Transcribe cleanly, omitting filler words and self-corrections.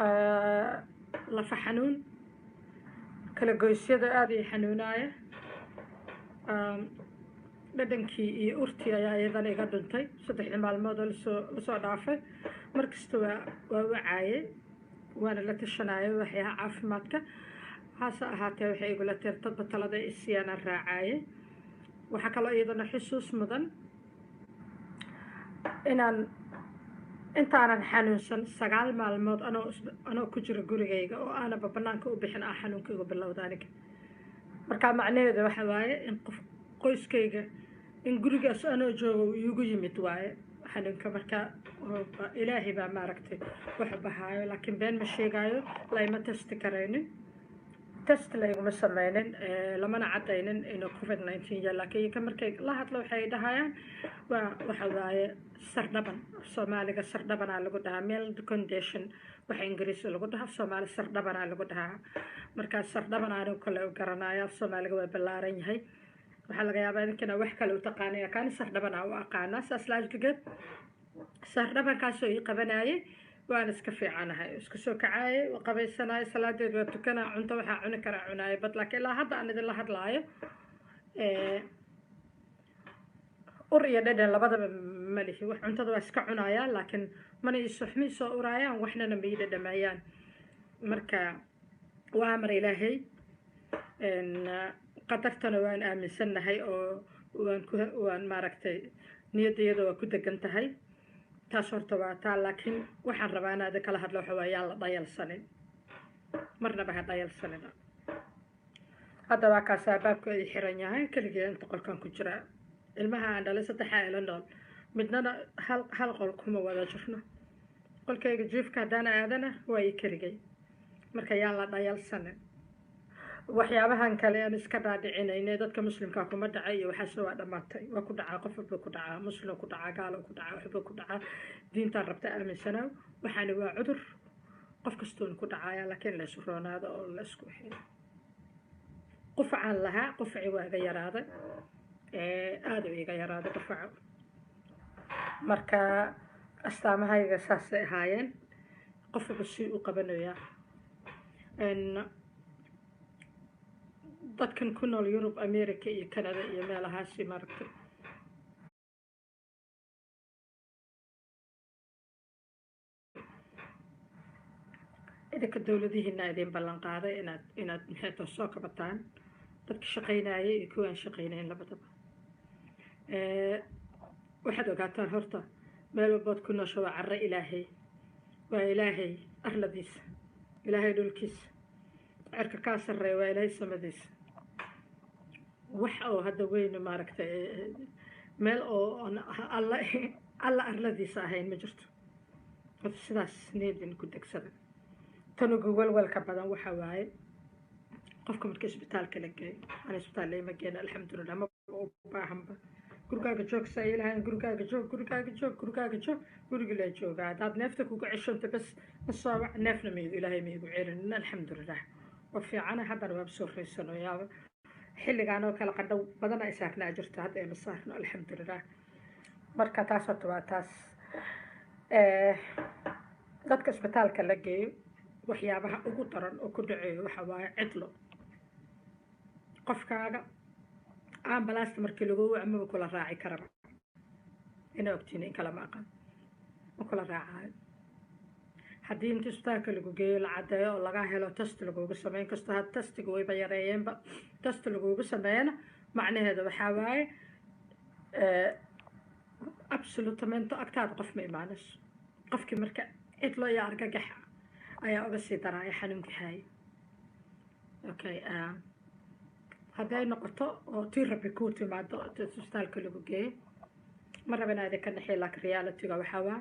Lafa xanuun, kala goysyada aada ii xanuunaaya. Dhadhankii iyo urtii ayaa iyadana iga dhuntay 3dii maalmood oo lasoo dhaafay. Markasta waa wacaayay, waana la tashanayay waxyaha caafimaadka, hase ahaatee waxay igula tir dadba talada isiyaana raacaayay. Waxaa kaloo iyadana xusuus mudan inaan intaanan xanuunsan 9 maalmood anoo ku jiro gurigayga oo aanaba banaanka u bixin ah xanuunka igu bilowda aniga. Marka macnaheedu waxa waaye in qof qoyskayga in gurigaas anoo joogo uu iigu yimid waaye xanuunka. Marka Ilaahay baa maaragtay wax bahaayo, laakiin been ma sheegaayo, layma testi karaynin, test layguma sameynin, lamana cadaynin inuu COVID-19 yahay. Laakiin ka markay la hadlo waxay dhahayaan waa waxa waaye sardhaban. Soomaaliga sardhabanaa lagu dhahaa, mild condition waxa Ingiriisi lagu dhahaa, Soomaali sardhabanaa lagu dhahaa. Markaa sardhaban anigu kale u garanaya, af Soomaaliga waa ballaaran yahay, waxaa laga yaabaa idinkana wax kale u taqaanaya, kaani sardhabanaa u aqaanaa. Saas laajligeed sardhabankaasoo ii qabanayay waan iska fiicanahay, iska soo kacaayay, qabaysanaayo, salaadeed waa tukanaa, cunto waxaa cuni karaa cunaaya bad. Laakiin ilaa hadda aan idinla hadlaayo ur iyo dhadhan labadaba ma lihi. Wax cuntada waa iska cunayaa, laakiin mana iisuxmi soo uraayaan, waxnana ma ii dhadhamayaan. Marka waa amar Ilaahay, qadartana waan aaminsannahay oo waan ku waan maaragtay niyaddayada waa ku degan tahay. Taas horta waa taa. Laakiin waxaan rabaa inaad kala hadlo waxa waa yaan la dhayalsanin, marnaba ha dhayalsanina. Hadda waa kaas albaabka ay xiran yahay, keligee inta qolkan ku jiraa. Ilmaha aan dhalay saddexaa ila nool, midnana hal qol kuma wada jirno. Qolkayga jiifka haddaan aadana waa ii keligay. Marka yaan la dhayalsanin waxyaabahan kale aan iska dhaadhicinayne dadka muslimkaa kuma dhacay iyo waxaasna waa dhammaatay. Waa ku dhacaa, qof walba ku dhacaa, muslim ku dhacaa, gaalo ku dhacaa, waxba ku dhacaa. Diintaan rabta aaminsanaaw, waxaani waa cudur qof kastoon ku dhacaaya, laakiin la isu roonaado oo la isku xiyo. Qufacaan lahaa, qufaci waa iga yaraaday, aada u iga yaraaday qufaca. Marka astaamahayga saasay ahaayeen, qof walba si u qabanayaa. Dadkan ku nool Yurub, America iyo Canada iyo meelahaasi maaragtay idinka dowladihiina idin ballan qaaday inaad maxay tahay soo kabataan dadka shaqaynayay iyo kuwa aan shaqaynayn labadaba. Waxaad ogaataan horta meel walbood ku noosho waa carro Ilaahay, waa Ilaahay arladiisa, Ilaahay dhulkiisa, cirka kaa sarreeya waa Ilaahay samadiisa. Wax oo hadda weyne maaragtay meel oo alla alla arladiisa ahayn ma jirto. Horta sidaas niyadin ku degsada. Tan ugu walwalka badan waxa waaye qofka marka isbitaalka la geeyo. Aan isbitaal lama geyn, alxamdulilah, ma u baahanba. Gurigaaga joog saa ilahayn, gurigaaga joog, gurigaaga joog, gurigaaga joog, guriga la joogaa. Haddaad neefta kugu ceshonta bas nasoobac, neefna maigu Ilaahay ma igu celinin, alxamdulilah, waa fiicana. Haddana waaba soo raysanoyaaba, xilligaan oo kale qandhow badan ay saarnaa jirto, hadda ayma saarno, alxamdulilah. Marka taas horta waa taas. Dadka isbitaalka la geeyo waxyaabaha ugu daran oo ku dhaceeyo waxa waaye cidlo. Qofkaaga ambalaasta markii lagu waco maba kula raaci karaba, ina ogtiin in kale ma aqan, ma kula raacaayo. Haddii inta isbitaalka lagu geeyo la caddeeyo oo laga helo test lagugu sameyn kasto, had testiga wayba yareeyeenba, test lagugu sameeyana macnaheeda waxaa waaye absolutamento agtaada qof ma imaanayso. Qofkii marka cidlo iyo argagax ayaa uga sii daraaya xanuunka haaya. Okay, hadday noqoto oo tii Rabbi kuu timaado isbitaalka lagu geeyo, ma raba inaad ka naxiyo, laakiin realityga waxaa waa